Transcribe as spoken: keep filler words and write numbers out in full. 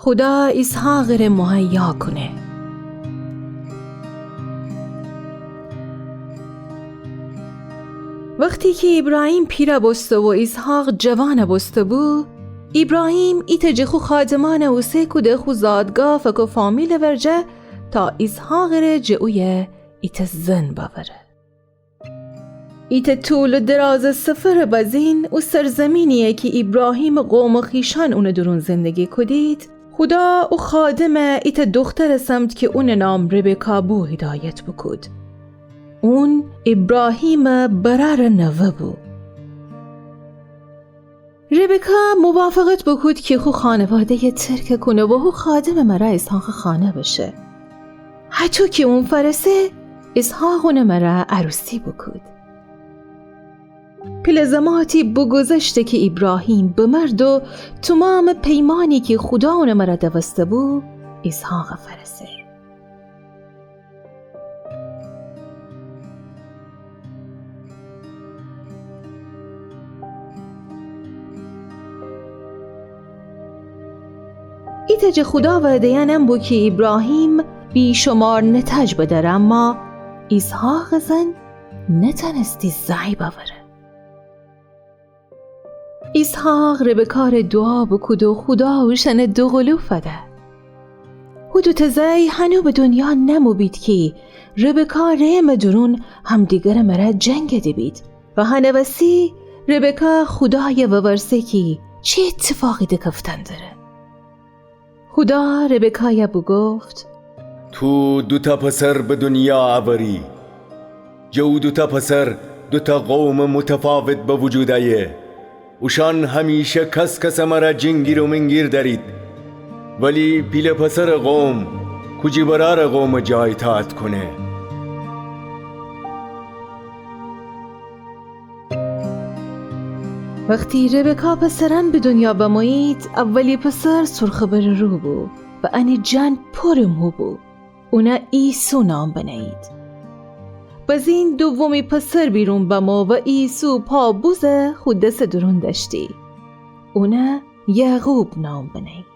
خودا ایسحاقٚ ره مهیا کونه. وختی کی ایبراهیم پیره بوسته و ایسحاق جوانه بوسته بو، ایبراهیم ایتأ جٚه خو خادمأنه اوسه کوده خو زادگاه فکو فامیلٚ ورجه تا ایسحاقٚ ره جٚه اویه ایتأ زن بأوره. ایتأ طول و درازٚ سفرٚ بزین او سرزمینی‌یی کی ایبراهیمٚ قومٚ خویشأن اونٚ دورون زندگی کودید، خودا او خادمه ایتأ دوخترٚ سمت کی اونٚ نام ربکا بو هدایت بوکود. اون ایبراهیمٚ برأرٚ نوه بو. ربکا موافقت بوکود کی خو خانواده‌یه ترکه کونه و هو خادمٚ مره ایسحاقٚ خانه بشه. هطو کی اون فأرسه، ایسحاق اونٚ مره عروسی بوکود. پیله زماتی بوگوذشته کی ایبراهیم بمرد و تومامٚ پیمأنی کی خودا اونٚ مره دوسته بو، ایسحاقٚ فأرسه. ایتأ جٚه خودا وعده‌یأن ان بو کی ایبراهیم بی‌شمار نتأج بدأره، اما ایسحاقٚ زن نتأنستی زأی بأوره. ایسحاق ربکا ره دوعا بوکود و خودا اوشأنه دوقلو فده. هو دوتأ زأی هنو به دونیا نمو بید کی ربکا رحمٚ دورون همدیگرٚ مره جنگه دیبید و هنٚ وسی ربکا خودایه وورسه کی چی ایتفاقی دکفتن دره. خودا ربکایه بوگفت: تو دوتأ پسر به دونیا اوری. جٚه او دوتأ پسر دوتأ قومٚ متفاوت به وجود ایه. اوشأن همیشه کس‌کسٚ مره جینگیر و مینگیر دأرید. ولی پیله پسرٚ قوم کوجی برأرٚ قومٚ جا ایطاعت کونه. وختی ربکا پسرأن به دونیا بمویید، اولی پسر سرخٚ برٚ رو بو و انٚ جأن پورٚ مو بو. اونه عیسو نام بنهیید. بزین دومی پسر بیرون بمو و عیسو پا بوزه خو دسٚ دورون دأشتی. اونه یعقوب نام بنهیید.